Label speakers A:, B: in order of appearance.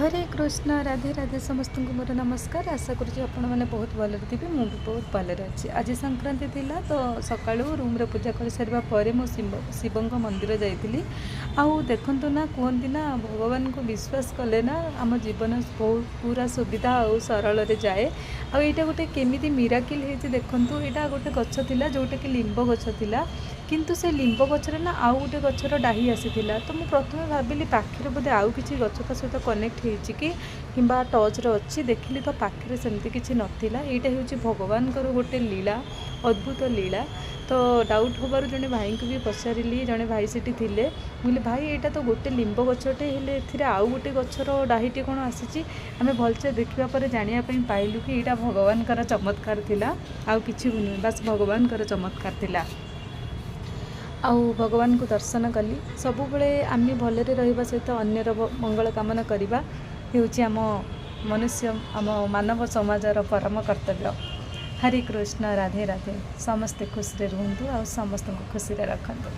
A: ହରେ କୃଷ୍ଣ, ରାଧେ ରାଧେ। ସମସ୍ତଙ୍କୁ ମୋର ନମସ୍କାର। ଆଶା କରୁଛି ଆପଣମାନେ ବହୁତ ଭଲରେ ଥିବେ। ମୁଁ ବି ବହୁତ ଭଲରେ ଅଛି। ଆଜି ସଂକ୍ରାନ୍ତି ଥିଲା ତ ସକାଳୁ ରୁମ୍ରେ ପୂଜା କରିସାରିବା ପରେ ମୁଁ ଶିବଙ୍କ ମନ୍ଦିର ଯାଇଥିଲି। ଆଉ ଦେଖନ୍ତୁ ନା, କୁହନ୍ତି ନା, ଭଗବାନଙ୍କୁ ବିଶ୍ୱାସ କଲେ ନା ଆମ ଜୀବନ ବହୁତ ପୁରା ସୁବିଧା ଆଉ ସରଳରେ ଯାଏ। ଆଉ ଏଇଟା ଗୋଟେ କେମିତି ମିରାକିଲ୍ ହେଇଛି ଦେଖନ୍ତୁ। ଏଇଟା ଗୋଟେ ଗଛ ଥିଲା ଯେଉଁଟାକି ଲିମ୍ବ ଗଛ ଥିଲା, କିନ୍ତୁ ସେ ଲିମ୍ବ ଗଛରେ ନା ଆଉ ଗୋଟେ ଗଛର ଡାହି ଆସିଥିଲା। ତ ମୁଁ ପ୍ରଥମେ ଭାବିଲି ପାଖରେ ବୋଧେ ଆଉ କିଛି ଗଛ ତା ସହିତ କନେକ୍ଟ ହେଇଛି କି କିମ୍ବା ଟଚ୍ରେ ଅଛି। ଦେଖିଲି ତ ପାଖରେ ସେମିତି କିଛି ନଥିଲା। ଏଇଟା ହେଉଛି ଭଗବାନଙ୍କର ଗୋଟେ ଲୀଳା, ଅଦ୍ଭୁତ ଲୀଳା। ତ ଡାଉଟ୍ ହେବାରୁ ଜଣେ ଭାଇଙ୍କୁ ବି ପଚାରିଲି। ଜଣେ ଭାଇ ସେଠି ଥିଲେ। ମୁଁ କହିଲି, ଭାଇ, ଏଇଟା ତ ଗୋଟେ ଲିମ୍ବ ଗଛଟେ, ହେଲେ ଏଥିରେ ଆଉ ଗୋଟେ ଗଛର ଡାହିଟେ କ'ଣ ଆସିଛି? ଆମେ ଭଲସେ ଦେଖିବା ପରେ ଜାଣିବା ପାଇଁ ପାଇଲୁ କି ଏଇଟା ଭଗବାନଙ୍କର ଚମତ୍କାର ଥିଲା, ଆଉ କିଛି ବି ନୁହେଁ, ବାସ୍ ଭଗବାନଙ୍କର ଚମତ୍କାର ଥିଲା। ଆଉ ଭଗବାନଙ୍କୁ ଦର୍ଶନ କଲି। ସବୁବେଳେ ଆମେ ଭଲରେ ରହିବା ସହିତ ଅନ୍ୟର ମଙ୍ଗଳ କାମନା କରିବା ହେଉଛି ଆମ ମନୁଷ୍ୟ, ଆମ ମାନବ ସମାଜର ପରମ କର୍ତ୍ତବ୍ୟ। ହରେ କୃଷ୍ଣ, ରାଧେ ରାଧେ। ସମସ୍ତେ ଖୁସିରେ ରୁହନ୍ତୁ ଆଉ ସମସ୍ତଙ୍କୁ ଖୁସିରେ ରଖନ୍ତୁ।